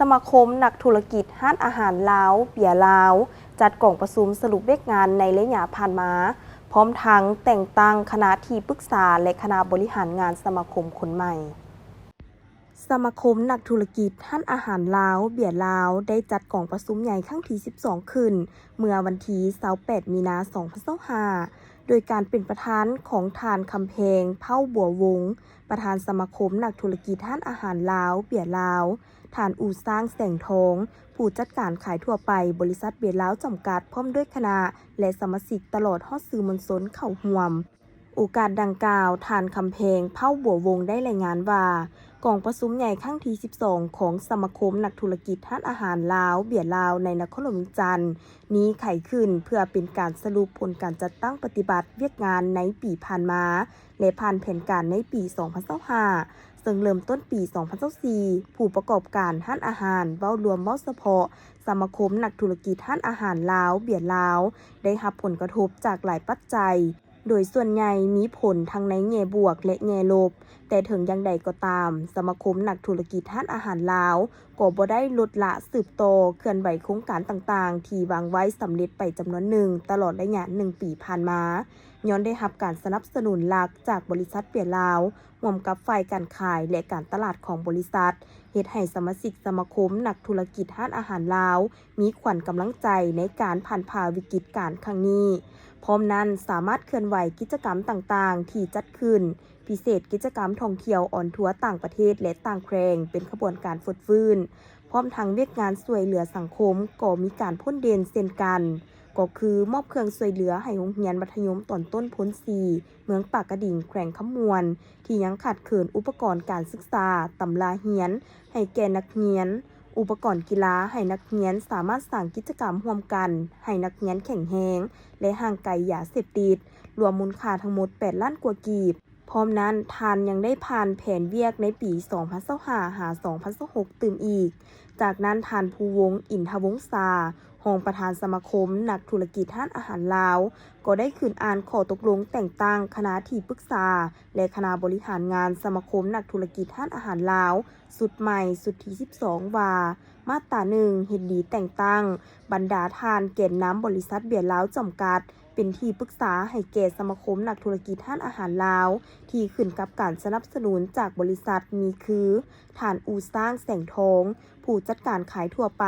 ສະມາຄົມນັກທຸລະກິດຮ້ານອາຫານລາວ ເບຍລາວ ຈັດກອງປະຊຸມສະຫຼຸບວຽກງານໃນໄລຍະຜ່ານມາ, ພ້ອມທັງແຕ່ງຕັ້ງຄະນະທີ່ປຶກສາ ແລະ ຄະນະບໍລິຫານງານສະມາຄົມຄົນໃໝ່. ສະມາຄົມນັກທຸລະກິດຮ້ານອາຫານລາວ ເບຍລາວ ໄດ້ຈັດກອງປະຊຸມໃຫຍ່ຄັ້ງທີສິບສອງຂຶ້ນ ເມື່ອວັນທີຊາວແປດ ມີນາ ສອງພັນຊາວຫ້າ ໂດຍການເປັນປະທານຂອງທ່ານ ຄຳແພງ ເຜົ່າບົວວົງ ປະທານສະມາຄົມນັກທຸລະກິດຮ້ານອາຫານລາວ ເບຍລາວ, ທ່ານ ອູຊ້າງ ແສງທອງ ຜູ້ຈັດການຂາຍທົ່ວໄປ ບໍລິສັດເບຍລາວຈຳກັດ ພ້ອມດ້ວຍຄະນະ ແລະ ສະມາຊິກ ຕະຫຼອດຮອດສື່ມວນຊົນເຂົ້າຮ່ວມ. ໂອກາດດັ່ງກ່າວ, ທ່ານ ຄຳແພງ ເຜົ່າບົວວົງ ໄດ້ລາຍງານວ່າ ກອງປະຊຸມໃຫຍ່ຄັ້ງທີສິບສອງ ຂອງສະມາຄົມນັກທຸລະກິດຮ້ານອາຫານລາວ ເບຍລາວ ໃນນະຄອນຫຼວງວຽງຈັນນີ້ໄຂຂຶ້ນ ເພື່ອເປັນການສະຫຼຸບຜົນການຈັດຕັ້ງປະຕິບັດວຽກງານໃນປີຜ່ານມາ ແລະ ຜ່ານແຜນການໃນປີສອງພັນຊາວຫ້າ ເຊິ່ງເລີ່ມຕົ້ນປີສອງພັນຊາວສີ່ ຜູ້ປະກອບການຮ້ານອາຫານ ເວົ້າລວມເວົ້າສະເພາະ ສະມາຄົມນັກທຸລະກິດຮ້ານອາຫານລາວ ເບຍລາວ ໄດ້ຮັບຜົນກະທົບຈາກຫຼາຍປັດໄຈ, ໂດຍສ່ວນໃຫຍ່ມີຜົນທັງໃນແງ່ບວກ ແລະ ແງ່ລົບ, ແຕ່ເຖິງຢ່າງໃດກໍຕາມ, ສະມາຄົມນັກທຸລະກິດຮ້ານອາຫານລາວ ກໍບໍ່ໄດ້ລົດລະສືບຕໍ່ເຄື່ອນໄຫວໂຄງການຕ່າງໆ ທີ່ວາງໄວ້ສຳເລັດໄປຈຳນວນໜຶ່ງ ຕະຫຼອດໄລຍະໜຶ່ງປີຜ່ານມາ, ຍ້ອນໄດ້ຮັບການສະໜັບສະໜູນຫຼັກຈາກບໍລິສັດເບຍລາວ ຮ່ວມກັບຝ່າຍການຂາຍ ແລະ ການຕະຫຼາດຂອງບໍລິສັດ, ເຮັດໃຫ້ສະມາຊິກສະມາຄົມນັກທຸລະກິດຮ້ານອາຫານລາວ ມີຂວັນກຳລັງໃຈໃນການຜ່ານຜ່າວິກິດການຄັ້ງນີ້. ພ້ອມນັ້ນ, ສາມາດເຄື່ອນໄຫວກິດຈະກຳຕ່າງໆທີ່ຈັດຂຶ້ນ, ພິເສດກິດຈະກຳທ່ອງທ່ຽວອອນທົວຕ່າງປະເທດ ແລະ ຕ່າງແຂວງ ເປັນຂະບວນການຟົດຟື້ນ, ພ້ອມທັງວຽກງານຊ່ວຍເຫຼືອສັງຄົມກໍມີການພົ້ນເດັ່ນເຊັ່ນກັນ, ກໍຄືມອບເຄື່ອງຊ່ວຍເຫຼືອໃຫ້ໂຮງຮຽນມັດທະຍົມຕອນຕົ້ນໂພນສີ່ ເມືອງປາກກະດິງ ແຂວງຄຳມ່ວນ ທີ່ຍັງຂາດເຂີນອຸປະກອນການສຶກສາ, ຕຳລາຮຽນ ໃຫ້ແກ່ນັກຮຽນ, ອຸປະກອນກິລາໃຫ້ນັກຮຽນສາມາດສ້າງກິດຈະກຳຮ່ວມກັນ ໃຫ້ນັກຮຽນແຂງແຮງ ແລະ ຫ່າງໄກຢາເສບຕິດ, ລວມມູນຄ່າທັງໝົດແປດລ້ານກວ່າກີບ. ພ້ອມນັ້ນ, ທ່ານຍັງໄດ້ຜ່ານແຜນວຽກໃນປີສອງພັນຊາວຫ້າ ຫາ ສອງພັນຊາວຫົກ ຕື່ມອີກ. ຈາກນັ້ນ, ທ່ານ ພູວົງ ອິນທະວົງສາ, ຮອງປະທານສະມາຄົມນັກທຸລະກິດຮ້ານອາຫານລາວ ກໍໄດ້ຂຶ້ນອ່ານຂໍ້ຕົກລົງແຕ່ງຕັ້ງຄະນະທີ່ປຶກສາ ແລະ ຄະນະບໍລິຫານງານສະມາຄົມນັກທຸລະກິດຮ້ານອາຫານລາວ ຊຸດໃໝ່ ຊຸດທີສິບສອງ ວ່າ, ມາດຕາໜຶ່ງ ເຫັນດີແຕ່ງຕັ້ງບັນດາທ່ານແກນນຳບໍລິສັດເບຍລາວຈຳກັດ ເປັນທີ່ປຶກສາໃຫ້ແກ່ສະມາຄົມນັກທຸລະກິດຮ້ານອາຫານລາວ ທີ່ຂຶ້ນກັບການສະໜັບສະໜູນຈາກບໍລິສັດ ມີຄື ທ່ານ ອູຊ້າງ ແສງທອງ ຜູ້ຈັດການຂາຍທົ່ວໄປ,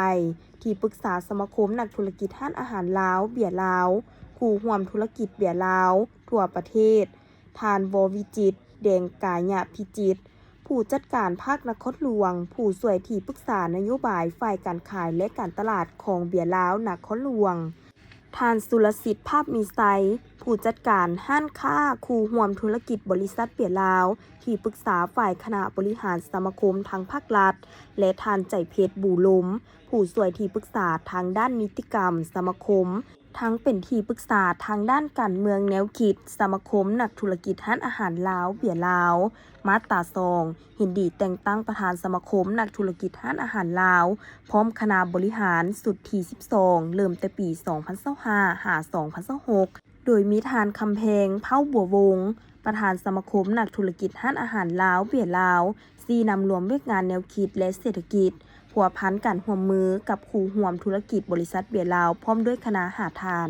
ທີ່ປຶກສາສະມາຄົມນັກທຸລະກິດຮ້ານອາຫານລາວ ເບຍລາວ, ຄູ່ຮ່ວມທຸລະກິດເບຍລາວທົ່ວປະເທດ, ທ່ານ ວໍວິຈິດ ແດງກາຍະພິຈິດ ຜູ້ຈັດການພາກນະຄອນຫຼວງ, ຜູ້ຊ່ວຍທີ່ປຶກສານະໂຍບາຍຝ່າຍການຂາຍ ແລະ ການຕະຫຼາດຂອງເບຍລາວນະຄອນຫຼວງ, ທ່ານ ສຸລະສິດ ພາບມີໄຊ ຜູ້ຈັດການຮ້ານຄ້າຄູ່ຮ່ວມທຸລະກິດບໍລິສັດເບຍລາວ, ທີ່ປຶກສາຝ່າຍຄະນະບໍລິຫານສະມາຄົມທາງພາກລັດ ແລະ ທ່ານ ໃຈເພັດ ບູລົມ ຜູ້ຊ່ວຍທີ່ປຶກສາທາງດ້ານນິຕິກຳສະມາຄົມ, ທັງເປັນທີ່ປຶກສາທາງດ້ານການເມືອງແນວຄິດສະມາຄົມນັກທຸລະກິດຮ້ານອາຫານລາວ ເບຍລາວ. ມາດຕາສອງ ເຫັນດີແຕ່ງຕັ້ງປະທານສະມາຄົມນັກທຸລະກິດຮ້ານອາຫານລາວ ພ້ອມຄະນະບໍລິຫານຊຸດທີສິບສອງ ເລີ່ມແຕ່ປີສອງພັນຊາວຫ້າ ຫາ ສອງພັນຊາວຫົກ ໂດຍມີທ່ານ ຄຳແພງ ເຜົ່າບົວວົງ ປະທານສະມາຄົມນັກທຸລະກິດຮ້ານອາຫານລາວ ເບຍລາວ ຊີ້ນຳລວມວຽກງານແນວຄິດ ແລະ ເສດຖະກິດ, ພົວພັນການຮ່ວມມືກັບຄູ່ຮ່ວມທຸລະກິດບໍລິສັດເບຍລາວ ພ້ອມດ້ວຍຄະນະຫ້າທ່ານ.